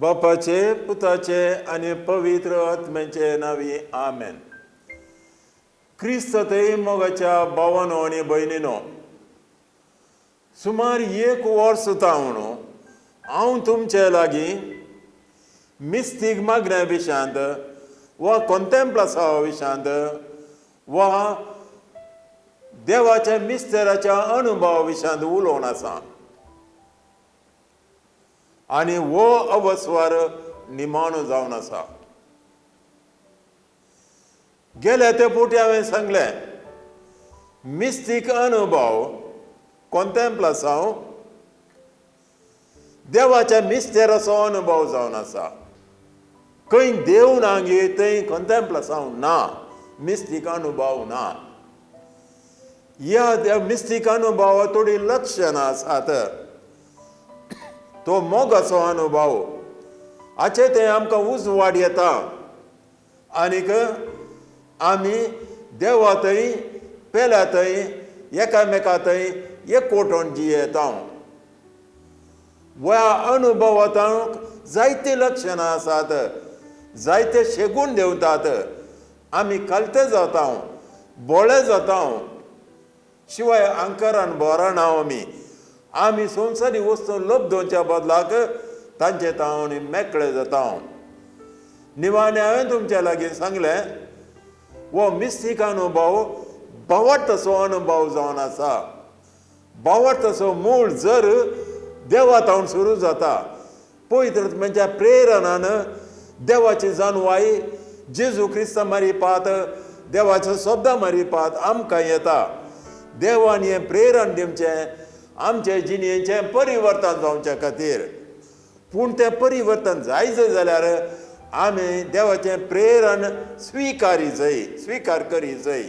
बापाचे, पुताचे आनी पवित्र आत्म्याचे नांवी आमेन. क्रिस्त थंय मोगाच्या भावानो आनी भयणीनो, सुमार एक वर्स जावन हांव तुमचे लागीं मिस्तीक मागण्या विशयांत वा कोंतेम्प्लासांवा विशयांत वा देवाच्या मिस्तेराच्या अनुभवा विशयांत उलोवन आसा आनी हो अवस्वार निमाणो जावन आसा. गेल्या ते फावटी हांवें सांगलें, मिस्तीक अनुभव कोंतेम्प्लासांव देवाच्या मिस्तेराचो अनुभव जावन आसा. खंय देव ना गे थंय कोंतेम्प्लासांव ना, मिस्तीक अनुभव ना. ह्या मिस्तीक अनुभवा थोडी लक्षणां आसात. तो मोगाचो अनुभव हाचे ते आमकां उजवाड येता आनीक आमी देवा थंय पेल्या थंय एकामेका थंय एकवटून जियेता. ह्या अनुभवांत जायतीं लक्षणां आसात, जायते शेगूण देंवतात, आमी कलते जाता, बोळे जाता, शिवाय अंकरान बोराना. आमी संवसारी वस्तू लब्दोवच्या बदलाक तांचे तावन मेकळे जाता. निमाणें हांवें तुमच्या लागीं सांगलें, हो मिस्तीक अनुभव भावार्थाचो अनुभव जावन आसा. भावार्थाचो मूळ जर देवा तावन सुरू जाता, पवित्र आत्म्याच्या प्रेरणान देवाची जाणवाय जेजू क्रिस्ता मारिपात, देवाच्या शब्दा मारिपात आमकां येता. देवान हें प्रेरण दिवचें आमचे जिणेचें परिवर्तन जावचे खातीर. पूण तें परिवर्तन जायच जाल्यार आमी देवाचें प्रेरण स्विकारी जाय, स्विकार करी जाय.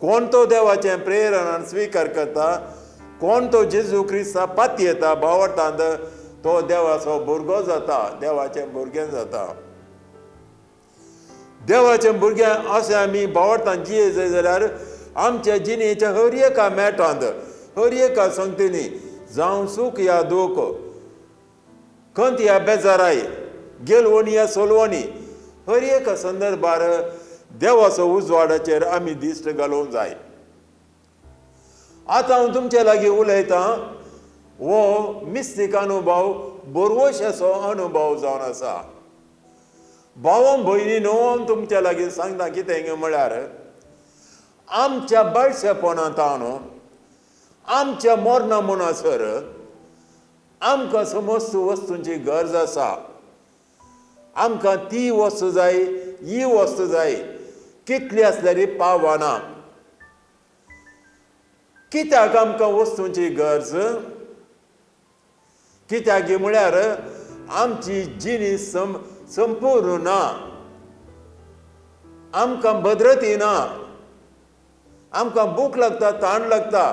कोण तो देवाचें प्रेरण स्विकार करता, कोण तो जेजू क्रिस्ता पातयेता भावार्थांत, तो देवाचो भुरगो जाता, देवाचें भुरगें जाता. देवाचें भुरगें अशें आमी भावार्थान जिये जाय जाल्यार आमच्या जिणेच्या हर एका मेटांत, हर एका संगतींनी, जावं सूख या दूख, खंत या बेजाराय, गेलवणी या सोलवणी, हर एका संदर्भार देवाचो उजवाडाचेर आमी दिश्ट घालूंक जाय. आतां हांव तुमचे लागीं उलयतां, हो मिस्तीक अनुभव बरवशाचो अनुभव जावन आसा. भाव भयणी हांव तुमच्या लागीं सांगता कितें म्हळ्यार, आमच्या बाळशेपणांत आमच्या मरणा म्हणसर आमकां समस्त वस्तूंची गरज आसा. आमकां ती वस्तू जाय, ही वस्तू जाय, कितली आसल्यार पावना. कित्याक आमकां वस्तूंची गरज? कित्याक म्हळ्यार आमची जिणी संपूर्ण ना, आमकां भद्रती ना, आमकां भूक लागता, ताण लागता,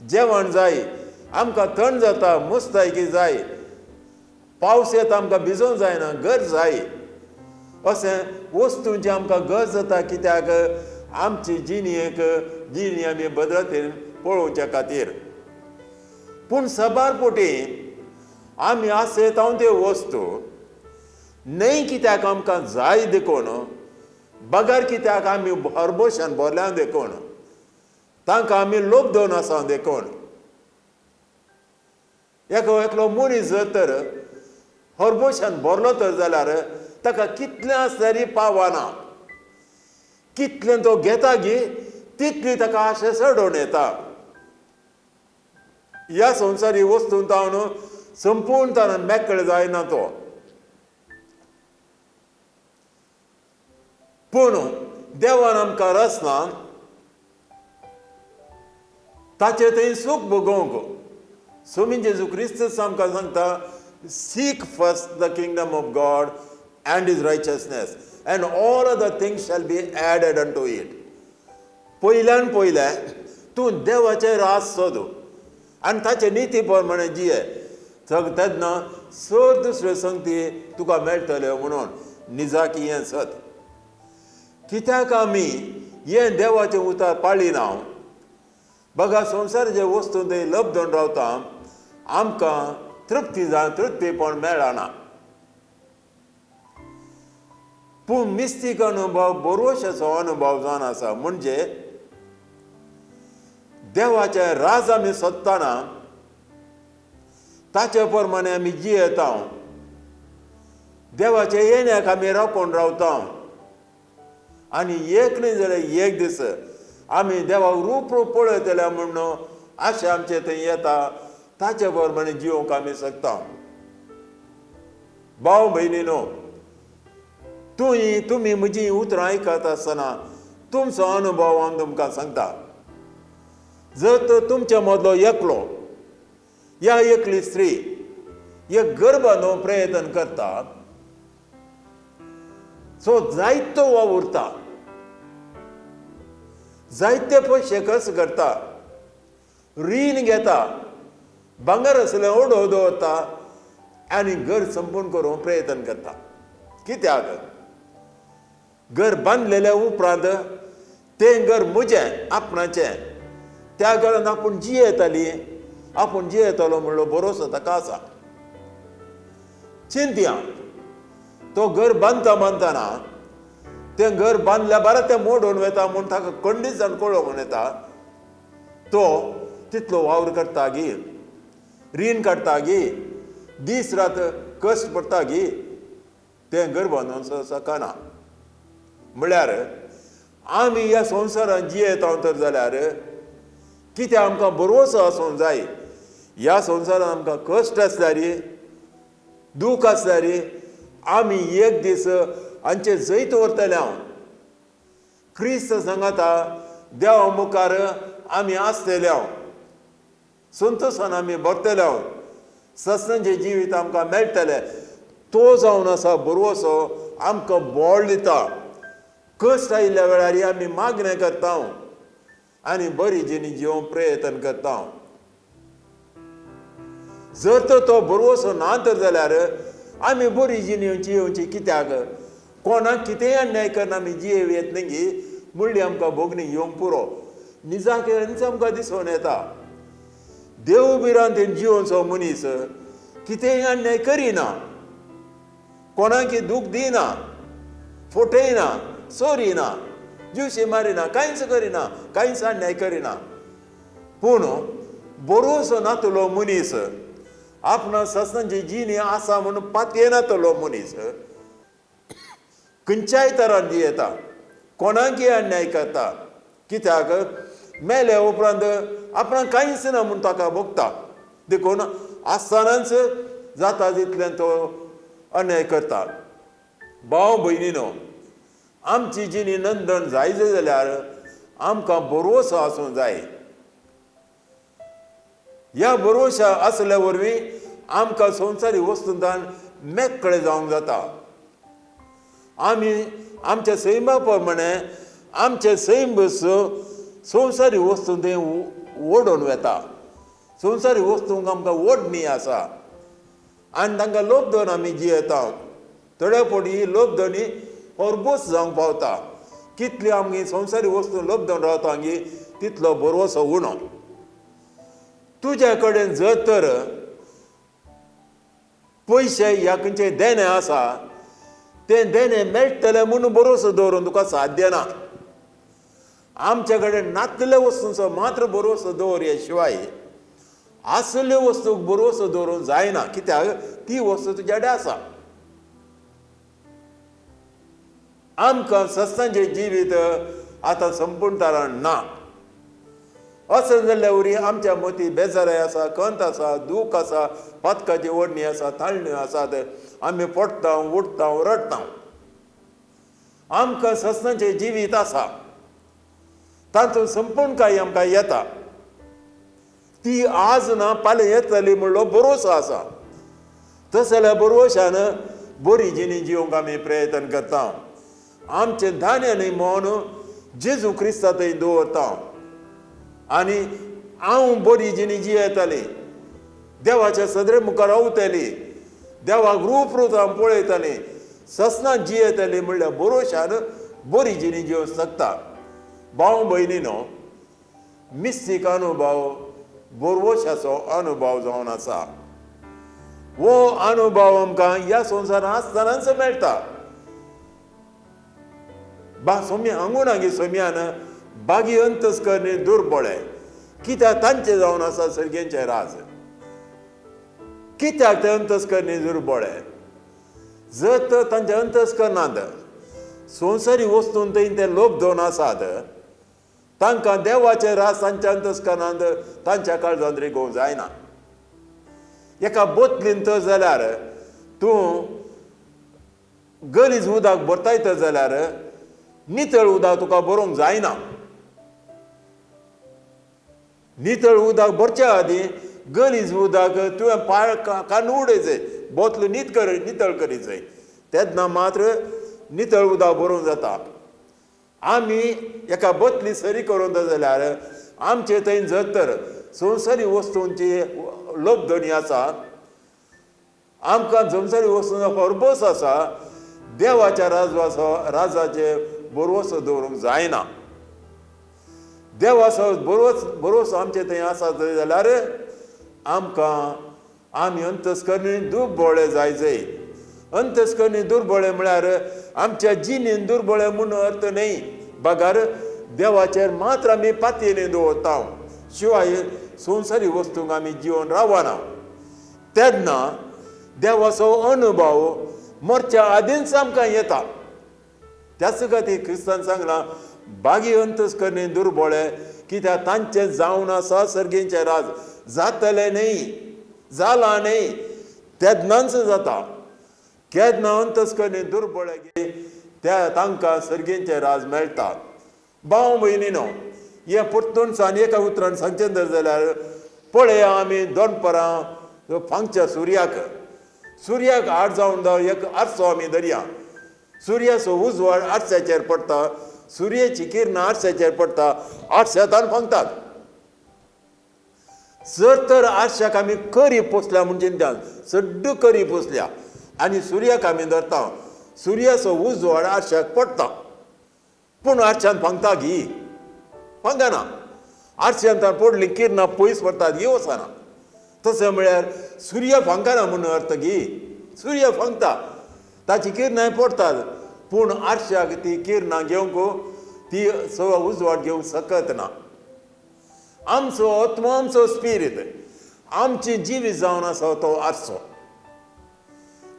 जेवण जाय, आमकां थंड जाता, मुस्तायकी जाय, पावस येता आमकां भिजोवंक जायना, गरज जाय. अशें वस्तूंची आमकां गरज जाता. कित्याक आमची जिणेक जिणी आमी भद्रतेन पळोवच्या खातीर. पूण सबार फावटी आमी आसयता त्यो वस्तू न्हय कित्याक आमकां जाय देखून, बगर कित्याक आमी हरबोशान भरल्या देखून, तांकां आमी लोभ दवरून आसा देखून. एकलो मनीस जर तर हरबोशान भरलो तर जाल्यार ताका कितलें आसल्यार पावना, कितलें तो घेता गी तितली ताका आशा चडोवन येता. ह्या संवसारी वस्तून तावन संपूर्णतान मेकळे जायना तो. पूण देवान आमकां रचना ताचें थंय सूख भोगोवंक. स्वामी जेजू क्रिस्त आमकां सांगता, seek first the kingdom of God and his righteousness and all other things shall be added unto it. पयल्यान पयलें तूं देवाचें राज सोद आनी ताचे निती प्रमाणे जिये, तेन्ना सर दुसऱ्यो संगती तुका मेळटल्यो म्हणून. निजाकी हें सत. कित्याक आमी हें देवाचें उतर पाळिना? बघा संवसाराचे वस्तू थंय लब्धून रावता, आमकां तृप्ती तृप्तीपण मेळना. पूण मिस्तीक अनुभव भरवशाचो अनुभव जावन आसा. म्हणजे देवाचे राज आमी सोदतना ताचे प्रमाणे आमी जियेता, देवाचे येण्याक आमी राखून रावता आनी एक न्हय जाल्यार एक दीस आमी देवाक रूप रूप पळयतले म्हूण आशा आमचे थंय येता, ताचे प्रमाणे जिवंक आमी शकता. भाव भयणीनो, तुमी म्हजी उतरां आयकत आसतना तुमचो अनुभव हांव तुमकां सांगता. जर तर तुमच्या मदलो एकलो या एकली स्त्री एक गर्भ प्रयत्न करता, सो जायतो वावुरता, जायते पयशे खर्च करता, रीण घेता, भांगर आसलें ओडो दवरता आनी घर संपूर्ण करूंक प्रयत्न करता. कित्याक? घर बांदलेल्या उपरांत तें घर म्हजें आपणाचें, त्या घरान आपूण जियेताली, आपूण जियेतलो म्हणलो भरोसो ताका आसा. चिंतया, तो घर बांदता बांदतना तें घर बांदल्या बारा तें मोडून वता म्हूण ताका कंडीशन कळोवंक येता. तो तितलो वावर करता गी, रीण काडटा गी, दीस रात कश्ट पडटा गी, तें घर बांदून शकना. म्हळ्यार आमी ह्या संवसारांत जियेता तर जाल्यार कितें आमकां भरवसो आसूंक जाय. ह्या संवसारांत आमकां कश्ट आसल्यार, दूख आसल्यार आमी एक दीस हांचे जैत व्हरतले. हांव क्रिस्त सांगाता देवा मुखार आमी आसतले, हांव संतोशान आमी भरतले, हांव सत्संगें जिवीत आमकां मेळटलें. तो जावन आसा भरवसो आमकां बळ दिता. कश्ट आयिल्ल्या वेळार आमी मागणें करता आनी बरी जिणी जिवंक प्रयत्न करता. जर तर तो भरवसो ना तर जाल्यार आमी बरी जिणी जियोवची कित्याक? कोणाक कितेंय अन्याय करना आमी जियेव येत न्ही गी म्हणली आमकां भोगणी येवंक पुरो. निजाक आमकां दिसून येता देव भिरांतेन जियोवचो मनीस कितेंय अन्याय करिना, कोणाक दूख दिना, फटयना, चोरिना, ज्यूशी मारिना, कांयच करिना, कांयच अन्याय करिना. पूण भरोसो नातलो मनीस, आपणा सत्संगाची जिणी आसा म्हणून पातयेनातलो मनीस खंयच्याय तरान जियेता, कोणाकय अन्याय करता. कित्याक? मेल्या उपरांत आपणाक कांयच ना म्हूण ताका भोगता. देखून आसतनाच जाता तितल्यान तो अन्याय करता. भाव भयणीनो, आमची जिणी नंदन जाय जाल्यार आमकां भरवसो आसूंक जाय. ह्या भरवशा आसल्या वरवीं आमकां संवसारी वस्तुंतल्यान मेकळे जावंक जाता. आमी आमच्या सैमा प्रमाणे आमचें सैम संवसारी वस्तू तें ओडून वता. संवसारी वस्तूंक आमकां ओडणी आसा आनी तांकां लोभ धरून आमी जियेता. थोड्या फावटी ही लोभ धरणी होरबोस जावंक पावता. कितली आमगे संवसारी वस्तू लोभ धरून रावता आमगे तितलो भरवसो उणो. तुज्या कडेन जर तर पयशे ह्या खंयचें देणें आसा तें देणें मेळटलें म्हूण भरवसो दवरून तुका साध्य ना. आमच्या कडेन नातल्या वस्तूंचो मात्र भरवसो दवर शिवाय आसल्यो वस्तूक भरवसो दवरूंक जायना. कित्याक? ती वस्तू तुज्या कडेन आसा. आमकां सत्संगाचें जिवीत आतां संपूर्ण तरान ना. अशें जाल्ल्या वरी आमच्या मती बेजाराय आसा, खंत आसा, दूख आसा, पातकाची ओडणी आसा, ताळण्यो आसात. आमी पडटा, उठता, रडटा. आमकां सत्संगाचें जिवीत आसा, तातूंत संपूर्ण कांय आमकां येता. ती आज ना फाल्यां येतली म्हणलो भरोसो आसा. तशें जाल्यार भरवशान बरी जिणी जिवंक आमी प्रयत्न करता. आमचें धान्य न्हय म्हूण जेजू क्रिस्ता थंय दवरता आनी हांव बरी जिणी जियेताली, देवाच्या सदरे मुखार रावतली, देवाक रूप रूप हांव पळयताली, ससनां जियेताली म्हणल्यार भरोशान बरी जिणी जिवंक शकता. भाव भयणीनो, मिस्तीक अनुभव भरवशाचो अनुभव जावन आसा. हो अनुभव आमकां ह्या संवसारांत आसतनाच मेळटा. बा सोम्या हांगून सोम्यान बागी अंतस्करणी दुर्बळे कित्याक तांचे जावन आसा सर्गेंचे राज. कित्याक ते अंतस्करणी दुर्बळे? जर तर तांच्या अंतस्करणांत संवसारी वस्तून थंय ते लोभ दवरून आसात, तांकां देवाचे राज तांच्या अंतस्करणांत तांच्या काळजांत रिगोवंक जायना. एका बोतलीन तर जाल्यार तूं गलीज उदक भरताय तर जाल्यार नितळ उदक तुका भरोवंक जायना. नितळ उदक भरच्या आदीं गलीज उदक तुवें पाळ काडून उडय जाय, बोतल नितळ करी जाय, तेन्ना मात्र नितळ उदक भरोवंक जाता. आमी एका बोतली सरी करूंक जाल्यार आमचे थंय जर तर संवसारी वस्तूंची लोभधणी आसा, आमकां संवसारी वस्तूंचो हरबोस आसा, देवाच्या राजवाचो राजाचे बरोवसो दवरूंक जायना. देवाचो बरोवसो आमचे थंय आसा जाल्यार आमकां आमी अंतस्करणी दुर्बळे जाय जाय. अंतस्करणी दुर्बळे म्हळ्यार आमच्या जिणेन दुर्बळे म्हूण अर्थ न्हय, बगर देवाचेर मात्र आमी पातयेन दवरता, शिवाय संवसारी वस्तूंक आमी जिवन रावना. तेन्ना देवाचो अनुभव मरच्या आदींच आमकां येता. त्याच खातीर क्रिस्तान सांगलां बागी अंतस्करणी दुर्बळे कित्याक तांचें जावन आसा सर्गेंचें राज. जातलें न्हय, जालां न्हय, तेन्नाच जाता. केन्ना अंतस्करणी दुर्बळे त्या तांकां सर्गेंचें राज मेळटा. भाव भयणीनो, हें परतून आनी एका उतरान सांगचें जर जाल्यार पळया आमी दोनपरां फांगच्या सुर्याक, सुर्याक आड जावन एक आरसो आमी दर्या, सुर्याचो उजवाड आरश्याचेर पडटा, सुर्याची किरणां आरश्याचेर पडटा, आरश्यांत फांगतात. जर तर आरश्याक आमी करी पोसल्या म्हणजे सड्ड करी पोसल्या आनी सुर्याक आमी धरता, सुर्याचो उजवाड आरश्याक पडटा, पूण आरश्यांत फांगता घी फांगना. आरश्यांत पडली किरणां पयस पडटात, घी वचना. तशें म्हळ्यार सूर्य फांकना म्हूण अर्थ घी, सूर्य फांकता, ताची किरणां पडटात, पूण आरश्याक ती किरणां घेवंक ती सगळो उजवाड घेवंक शकत ना. आमचो आत्मो, आमचो स्पिरीत, आमची जिवीत जावन आसा तो आरसो.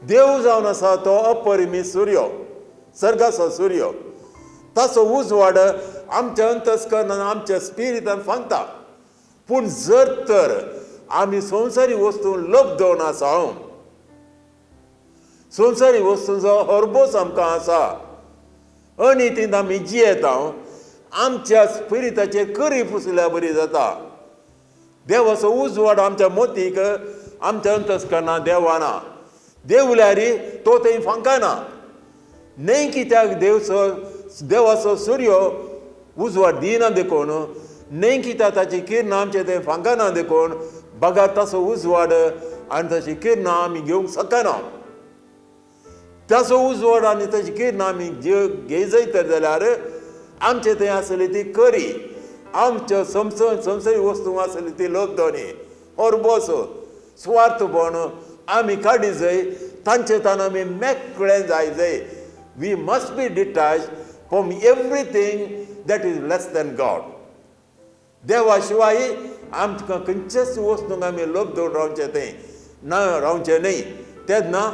देव जावन आसा तो अपरिमीत सूर्य, सर्गाचो सूर्य. ताचो उजवाड आमच्या अंतस्करणान आमच्या स्पिरितान फांकता. पूण जर तर आमी संवसारी वस्तू लोभ दवरून आसा, संवसारी वस्तूंचो हरबोस आमकां आसा, अनितींत आमी जियेता, आमच्या स्पिरिताचेर करी पुसल्या बरी जाता. देवाचो उजवाड आमच्या मोतीक आमच्या अंतस्करणान देवाना, देवल्यार तो थंय फांकना. न्हय कित्याक देवचो देवाचो सूर्य उजवाड दिना देखून, न्हय कित्याक ताची किरणां आमचे थंय फांकना देखून, बगर ताचो उजवाड आनी ताची किरणां आमी घेवंक शकना. ताचो उजवाड आनी ताची किरणां आमी घेय तर जाल्यार आमचे थंय आसली ती करी, आमच्या संवसारी वस्तूंक आसली ती लोभधणी, हरबोस, सुवार्थपण आमी काडी जाय, तांचे तान आमी मेकळे जाय जाय. We must be detach from everything that is less than God. देवा शिवाय आमकां खंयच्याच वस्तूंक आमी लोभ दवरून रावचें थंय ना, रावचें न्हय. तेन्ना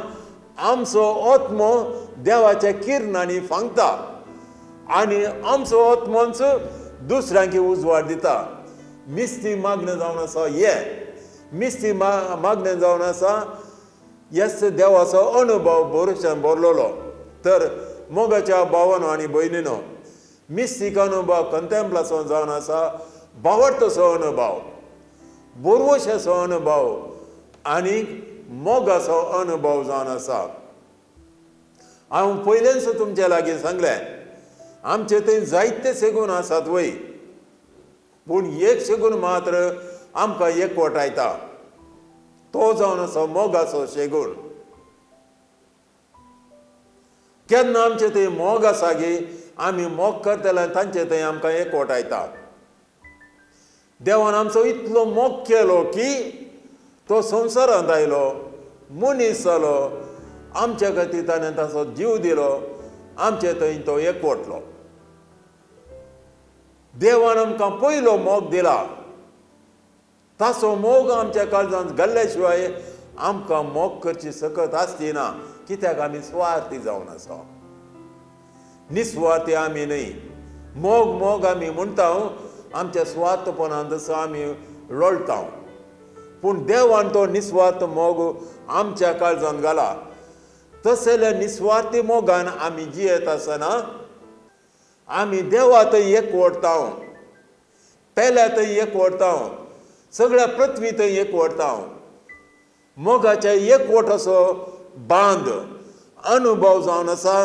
आमचो आत्मो देवाच्या किरणांनी फांगता आनी आमचो आत्मोच दुसऱ्यांक उजवाड दिता. मिस्ती मागणें जावन आसा हे, मिस्ती मागणें जावन आसा येस देवाचो अनुभव भरोश्यान भरलेलो. तर मोगाच्या भावानो आनी भयणीनो, मिस्तीक अनुभव कंतेम्पलाचो जावन आसा भावार्थाचो अनुभव, बोरवशाचो अनुभव आनी मोगाचो अनुभव जावन आसा. हांव पयलेंच तुमच्या लागीं सांगलें, आमचे थंय जायते सेगून आसात वय, पूण एक सेगून मात्र आमकां एकवटायता, तो जावन आसा मोगाचो शेगूण. केन्ना आमचे थंय मोग आसा गी आमी मोग करतले तांचे थंय आमकां एकवटायता. देवान आमचो इतलो मोग केलो की तो संवसारांत आयलो, मनीस जालो, आमच्या खातीर ताणें ताचो जीव दिलो, आमचे थंय तो एकवटलो. देवान आमकां पयलो मोग दिला. ताचो मोग आमच्या काळजांत घाल्ल्या शिवाय आमकां मोग करची सकत आसची ना. कित्याक आमी सुवार्थी जावन आसा, निस्वार्थी आमी न्हय. मोग मोग आमी म्हणटा, आमच्या सुवार्थपणान तसो आमी लोळटा, पूण देवान तो निस्वार्थ मोग आमच्या काळजांत घाला. तसल्या निस्वार्थी मोगान आमी जियेत आसतना आमी देवा थंय एकवटता, पेल्या थंय एकवटता, सगळ्या पृथ्वी थंय एकवटता. मोगाच्या एकवट असो बांद अनुभव जावन आसा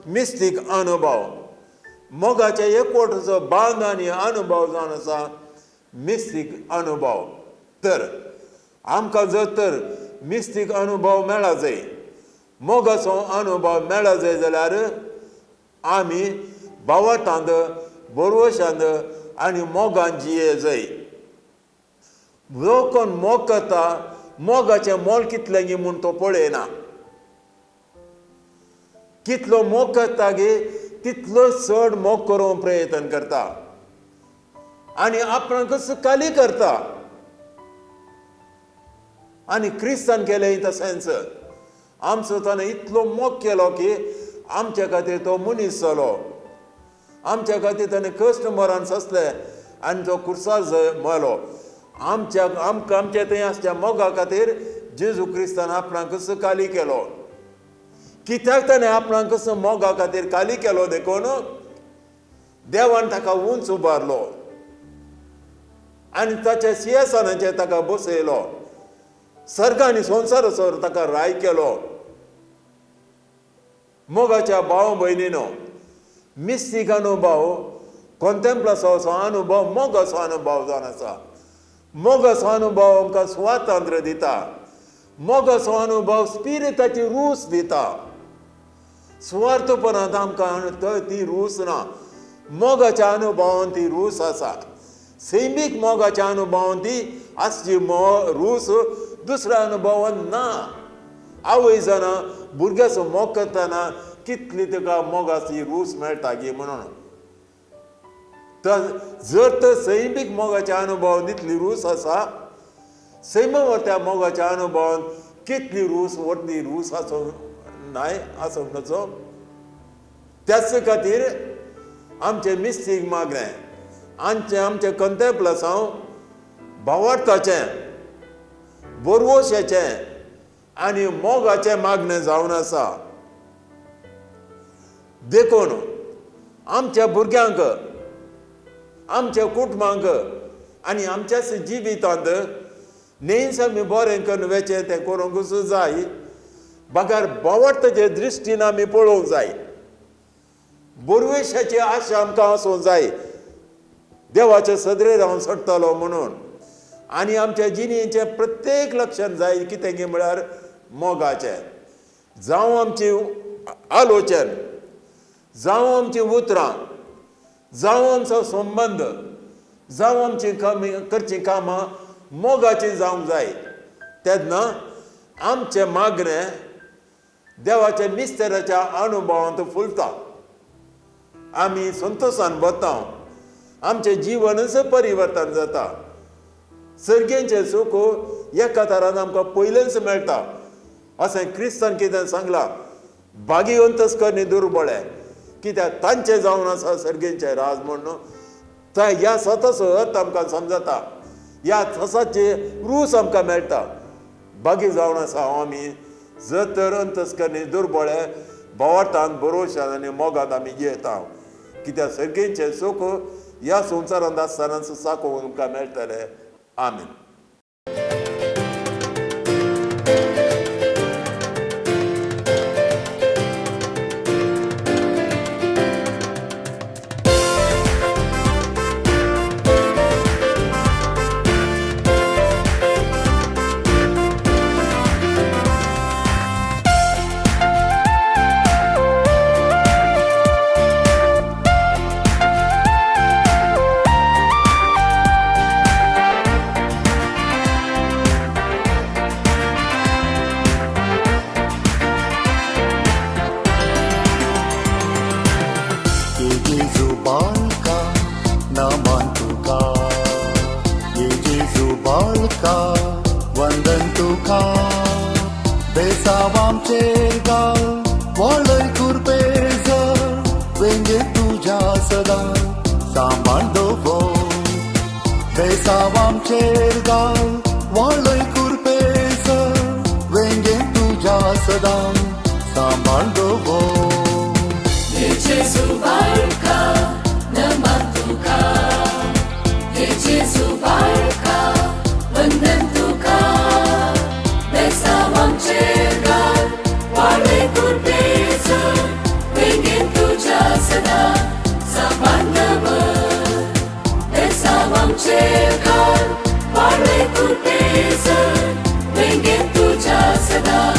मिस्तीक अनुभव. मोगाच्या एकवटाचो बांद आनी अनुभव जावन आसा मिस्तीक अनुभव. तर आमकां जर तर मिस्तीक अनुभव मेळा जाय, मोगाचो अनुभव मेळा जाय जाल्यार आमी भावार्थांत, बरवशांत आनी मोगान जिये जाय. जो कोण मोग करता मोगाचें मोल कितलें गी म्हूण तो पळयना. कितलो मोग करता गे तितलो चड मोग करूंक प्रयत्न करता आनी आपणाकच काली करता. आनी क्रिस्तान केलें तशेंच. आमचो ताणें इतलो मोग केलो की आमच्या खातीर तो मनीस जालो, आमच्या खातीर ताणें कश्ट मरण सोंसलें आनी तो खुर्सार मेलो. आमच्या आमकां आमच्या थंय आसच्या मोगा खातीर जेजू क्रिस्तान आपणाकच काली केलो. कित्याक ताणें आपणाकच मोगा खातीर काली केलो देखून देवान ताका उंच उबारलो आनी ताच्या सिंहासनाचेर ताका बसयलो. सर्ग आनी संवसाराचो ताका राय केलो. मोगाच्या भाव भयणीनो, मिस्तीक अनुभव, कॉन्टेम्प्लासाचो अनुभव मोगाचो अनुभव जावन आसा. मोगाचो अनुभव आमकां स्वातंत्र्य दिता. मोगाचो अनुभव स्पिरिताची रूच दिता. सुवार्थपणांत आमकां ती रूच ना. मोगाच्या अनुभवान ती रूच आसा. सैमीक मोगाच्या अनुभवान ती आसची रूच दुसऱ्या अनुभवान ना. आवय जाणा भुरग्याचो मोग करतना कितली तुका मोगाची रूच मेळटा गी म्हणून. तर जर तर सैमीक मोगाच्या अनुभवान इतली रूच आसा, सैमावर त्या मोगाच्या अनुभवान कितली रूच व्हडली रूच आसूंक नाय आसूंक नजो. त्याच खातीर आमचें मिस्तीक मागणें, आमचें आमचें कंतेप्लसांव भावार्थाचें, बोरवोशाचें आनी मोगाचें मागणें जावन आसा. देखून आमच्या भुरग्यांक, आमच्या कुटुंबांक आनी आमच्याच जिवितांत न्हयच आमी बरें करून वेचें तें करूंकच जाय, बगर भावार्थाचे दृश्टीन आमी पळोवंक जाय. बोरवेशाची आशा आमकां आसूंक जाय, देवाचे सदरेर हांव चडटलो म्हणून. आनी आमच्या जिणेचें प्रत्येक लक्षण जाय कितें गी म्हळ्यार मोगाचें. जावं आमची आलोचन, जावं आमचीं उतरां, जावं आमचो संबंद, जावं आमची करचीं कामां मोगाचीं जावंक जाय. तेन्ना आमचें मागणें देवाच्या मिस्तेराच्या अनुभवांत फुलता. आमी संतोशान भरता, आमचें जिवनच परिवर्तन जाता. सर्गेचें सूख एका तरान आमकां पयलेंच मेळटा. अशें क्रिस्तान कितें सांगलां, भागी अंतस्करणी दुर्बळे, कित्याक तांचें जावन आसा सर्गेचें राज म्हणून. ह्या स्वताचो अर्थ आमकां समजता, ह्या ससाची रूच आमकां मेळटा. भागी जावन आसा आमी जर तर अंतस्करणी दुर्बळे भावार्थान, भरोशान आनी मोगान आमी जियेता. कित्याक सर्गेचें सूख ह्या संवसारांत आसतना साकोवंक आमकां मेळटलें. आमीन. वंदन तुका. बेसांव आमचेर घाल वळय कुरपेज, वेंगे तुज्या सदां सांबाळ दवर. बेसांव आमचेर घाल वळय कुरपेज, वेंगे तुज्या सदां सांबाळ दवर. Gesù barca, नमन तुका. हे जेजू बाळका, वंदन तुका. बेसांव आमचेर घाल वाडय कुरपेज, वेंगेन तुज्या सदां सांबाळ दवर. बेसांव आमचेर घाल वाडय कुरपेज, वेंगेन तुज्या सदां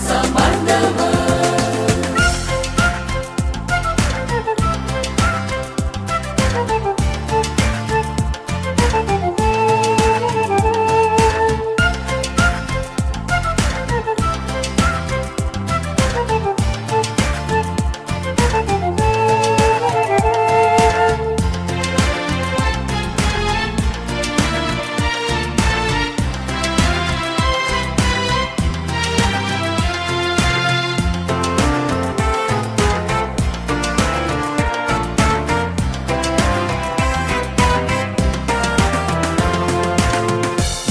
सांबाळ दवर.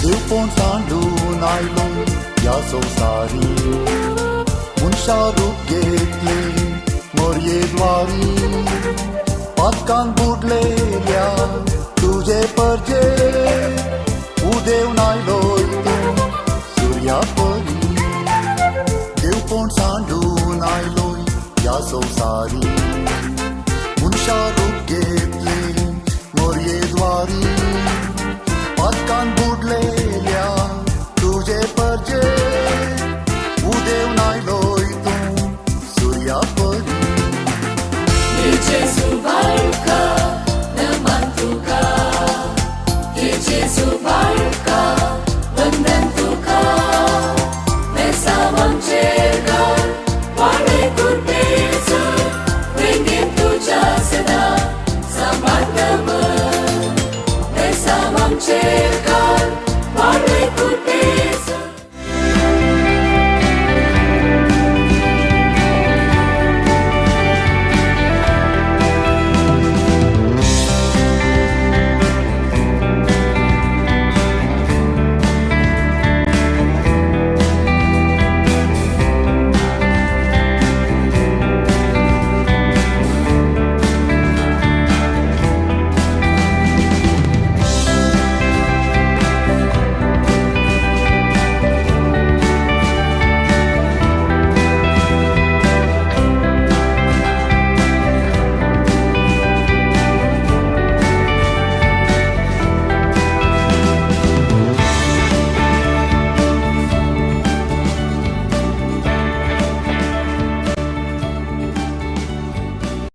देवपण सांडून आयलो ह्या संवसारी, मनशा रूप घेतले मोरये द्वारी. पातकान बुडलेल्या तुजे परजे, उदेवन आयलो तूं सुर्या परी. देवपण सांडून आयलो ह्या संवसारी, मनशा रूप घेतले मोरये द्वारी.